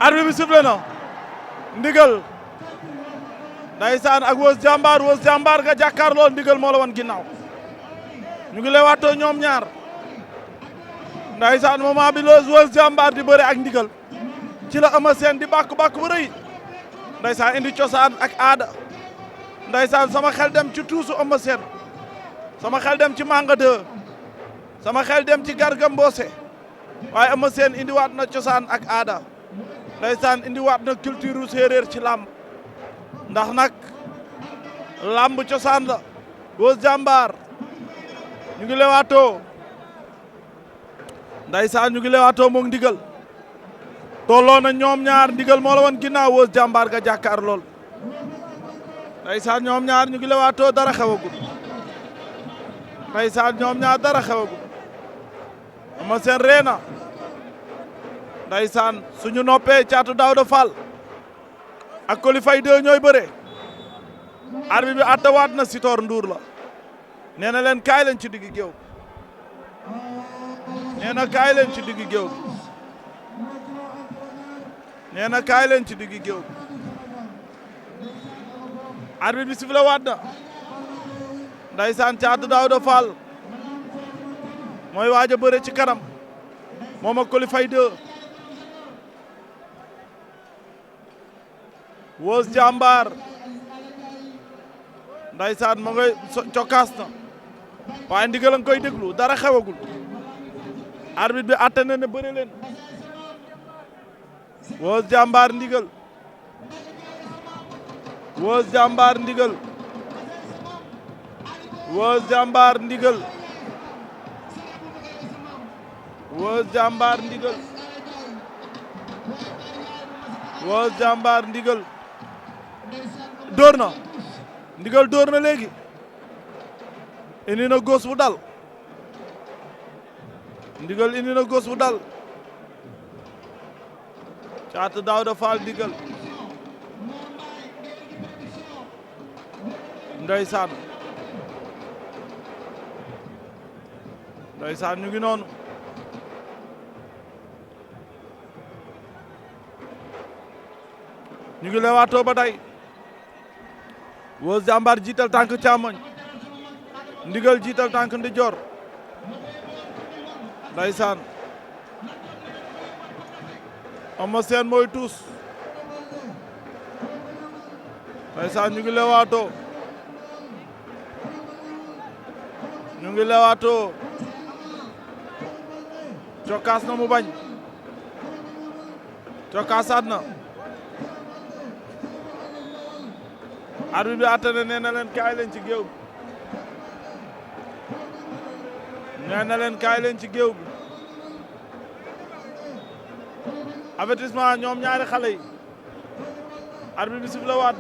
arbitre bi sifflé na ndigal ndeysaan ak Weuz Diambar nga jàkkaarloo ndigal moo la wan ginnaaw ñu ngi leewaatoo ñoom ñaar ndeysaan moment bi Weuz Diambar di bëre ak ndigal ci la Eumeu Sène di bàkku bu rëy ndeysaan indi cosaan ak aada ndeysaan sama xel dem ci tuusu Eumeu Sène sama xel dem ci Manga 2 sama xel dem ci Garga Mbossé waaye Eumeu Sène indiwaat na cosaan ak aada ndeysaan indiwaat na culture séeréer ci làmb ndax nag làmb cosaan la Weuz Diambar ñu ngi lewaatoo ndeysaan ñu ngi lewaatoo moog ndigal tolloo na ñoom ñaar ndigal moo la woon ginnaaw Weuz Diambar ga jàkkaar lool ndeysaan ñoom ñaar ñu ngi lewaatoo dara xewagul ndeysaan ñoom ñaar dara xewagul Eumeu Sène reena ndeysaan suñu noppee Caatu Daawda Fall ak Coly Faye 2 ñooy bëre arbitre bi attawaat na Sitor Ndour la nee na leen kaay leen ci diggi géew nee na kaay leen ci diggi géew nee na kaay leen ci diggi géew arbitre bi sifflé waat na ndeysaan Caatu Daawda Fall mooy waaj a bëre ci kanam moom ak Coly Faye 2 Weuz Diambar ndeysaan ma ngay cokkaas na waaye ndigal a nga koy déglu dara xewagul arbitre bi atte na ne bëre leen Weuz Diambar ndigal Weuz Diambar ndigal Weuz Diambar ndigal Weuz Diambar ndigal Weuz Diambar ndigal dóor na ndigal dóor na léegi indi na góos bu dal ndigal indi na góos bu dal Caatu Daawda Fall ndigal ndeysaan ndeysaan ñu ngi noonu ñu ngi leewaatoo ba tey Weuz Diambar jiital tànk càmmoñ ndigal jiital tànk ndijoor ndeysaan Eumeu Sène mooy tuus ndeysaan ñu ngi leewaatoo ñu ngi leewaatoo cokkaas na mu bañ cokkaasaat na arbitre bi attane nee na leen kaay leen ci géew bi nee na leen kaay leen ci géew bi avertissement ñoom ñaari xale yi arbitre bi sifflé waat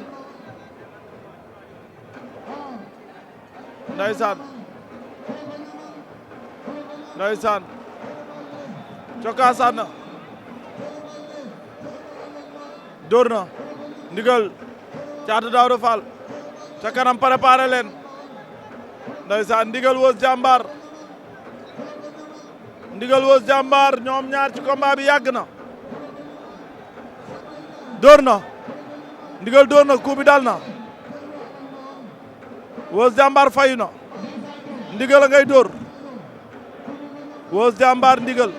ndeysaan ndeysaan cokkaasaat na dóor na ndigal Caatu Daawda Fall ca kanam préparé leen ndeysaan ndigal Weuz Diambar ndigal Weuz Diambar ñoom ñaar ci combat bi yàgg na dóor na ndigal dóor na coup bi dal na Weuz Diambar fayu na ndigal a ngay dóor Weuz Diambar ndigal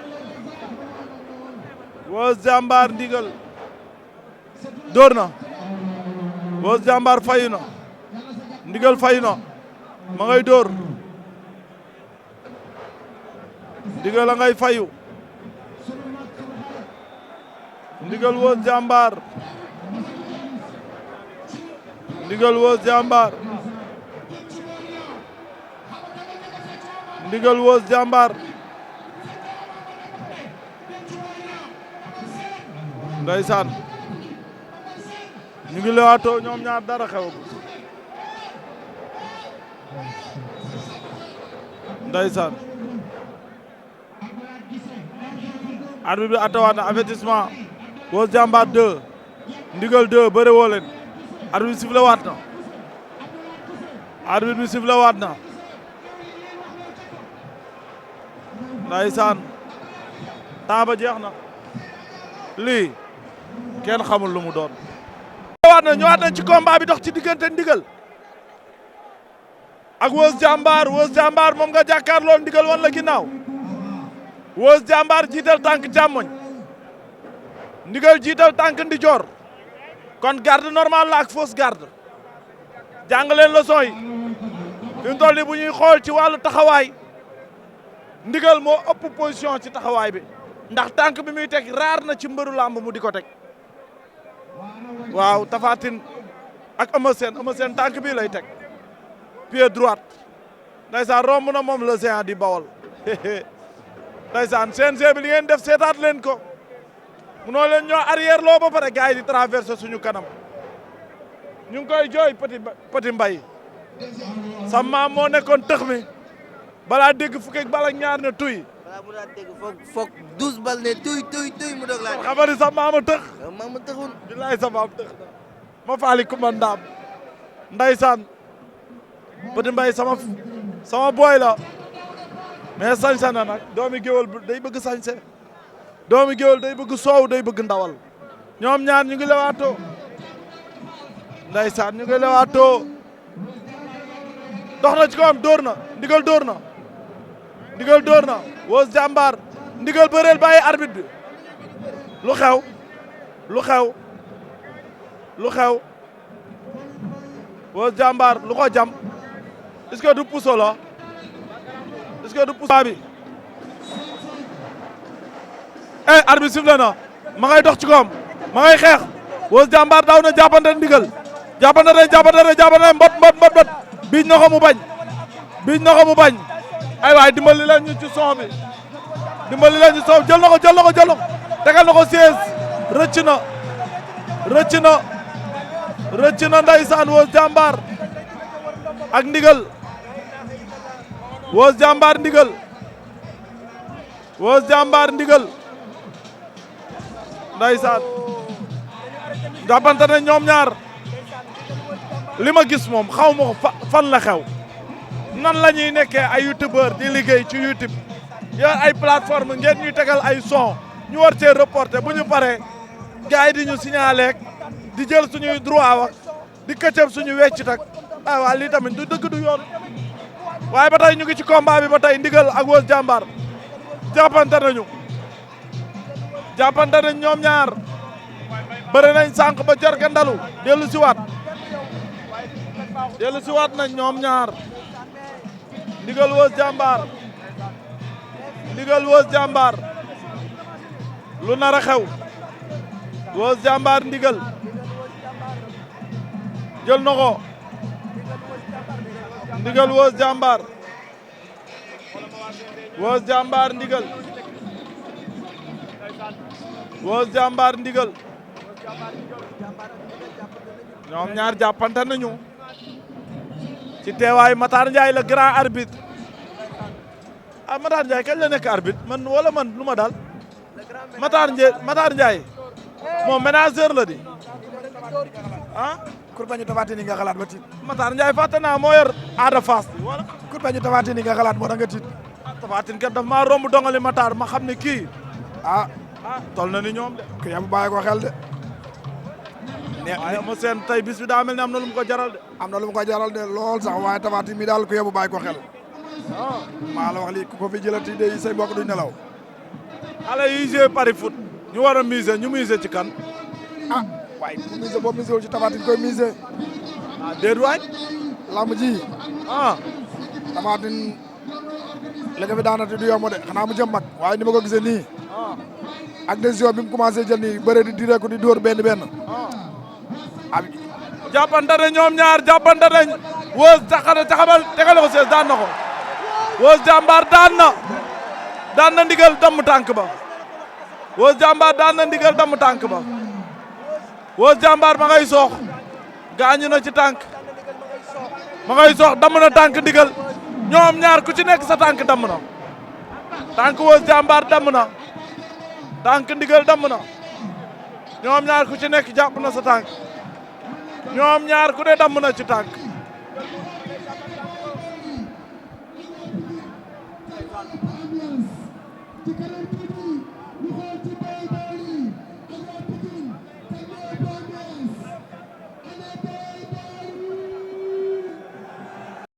Weuz Diambar ndigal dóor na Weuz Diambar fayu na ndigal fayu na ma ngay dóor ndigal a ngay fayu ndigal Weuz Diambar ndigal Weuz Diambar ndigal Weuz Diambar ndeysaan ñu ngi lewaatoo ñoom ñaar dara xewagul ndeysaan arbitre bi attawaat na avertissement Weuz Diambar 2 ndigal 2 bëre woo leen arbitre bi sifflé waat na arbitre bi sifflé waat na ndeysaan temps ba jeex na lii kenn xamul lu mu doon. ñëwaat nañ ci combat bi dox ci diggante Ndigal ak Weuz Diambar moom nga jàkkaarloo Ndigal wan la ginnaaw Weuz Diambar jiital tànk càmmoñ Ndigal jiital tànk ndijoor kon garde normal la ak fausse garde jàng leen leçon yi fi mu toll nii bu ñuy xool ci wàllu taxawaay Ndigal moo ëpp position ci taxawaay bi ndax tànk bi muy teg raar na ci mbëru làmb mu di ko teg waaw Tapha Tine ak Eumeu Sène tànk bii lay teg pied droite ndaysaan romb na moom le géant di Bawol ndaysaan CNG bi li ngeen def seetaat leen ko munoo leen ñoo arrière loo ba pare gars yi di traversé suñu kanam ñu ngi koy jooy petit mbay sa maam moo nekkoon tëx mi balaa dégg fukki bal ak ñaar ne tuy balaa mu daan dégg foog 12 bal ne tuy mu doog laa xam nga ni sa maama tëx maama tëxul bilaay sa maam tëx na ma faali kumba ndaam ndaysaan petit mbay sama booy la mais sañse na nag doomi géwél day bëgg sañse doomi géwél day bëgg soow day bëgg ndawal ñoom ñaar ñu ngi lewaatoo ndaysaan ñu ngi lewaatoo dox na ci kawam dóor na Ndigal dóor na Weuz Diambar Ndigal bëreel bàyyi arbitre bi lu xew Weuz Diambar lu ko jam est-ce que du puso la est-ce que du puso bi arbitre sifflé na ma ngay dox ci kawam ma ngay xeex Weuz Diambar daw na jàppante Ndigal jàppante mbot biij na ko mu bañ ay waay dimbali leen ñu ci son bi jël na ko tegal na ko 16 rëcc na ndeysaan Weuz Diambar ak Ndigal Weuz Diambar Ndigal ndeysaan jàppante ne ñoom ñaar li ma gis moom xaw ma ko fan la xew nan la ñuy nekkee ay youtubeur di liggéey ci youtube yor ay plateforme ngeen ñuy tegal ay son ñu war cee reporter bu ñu paree gars yi di ñu signaler di jël suñuy droit wax di këccëb suñu weccit ak waa lii tamit du dëgg du yoon waaye ba tey ñu ngi ci combat bi ba tey Ndigal ak Weuz Diambar jàppante nañ ñoom ñaar bëri nañ sànq ba jarga ndalu dellu siwaat nañ ñoom ñaar Ndigal Weuz Diambar lu nar a xew Weuz Diambar Ndigal jël na ko Ndigal Weuz Diambar Ndigal ñoom ñaar jàppante nañu ci teewaayu Matar Ndiaye la grand arbitre Matar Ndiaye kañ la nekk arbitre man lu ma daal Matar Ndiaye moom ménageur la di kur bañu Tapha Tine nga xalaat ba tiit Matar Ndiaye fàtte naa moo yor Ada Fass bi wala kur bañu Tapha Tine nga xalaat moo tax nga tiit Tapha Tine kat daf maa romb dongali Matar ma xam ne kii tol na ni ñoom de ku yam bàyyi ko xel de waaye ma seen tey bis bi daa mel ne am na lu mu ko jaral de lool sax waaye Tapha Tine mi daal ku yebu bàyyi ko xel maa la wax lii ku ko fi jëlati de say mbokk duñ nelaw xale yi joué pari foot ñu war a miser ñu miser ci kan waaye ku miser boo miser wul ci Tapha Tine koy miser déet waay lamb ji Tapha Tine la nga fi daanati du yomb de xanaa mu jëm mag waaye ni ma ko gisee nii ak décision bi mu commencé jël nii bëre di diree ko di dóor benn jàppante ne ñoom ñaar jàppante nañ Weuz taxabal tegale ko sees daan na ko Weuz Diambar daan na Ndigal damm tànk ba Weuz Diambar daan na Ndigal damm tànk ba Weuz Diambar ma ngay soox gaañu na ci tànk ma ngay soox damm na tànk Ndigal ñoom ñaar ku ci nekk sa tànk damm na tànk Weuz Diambar damm na tànk Ndigal damm na ñoom ñaar ku ci nekk jàpp na sa tànk ñoom ñaar ku ne damm na ci tànk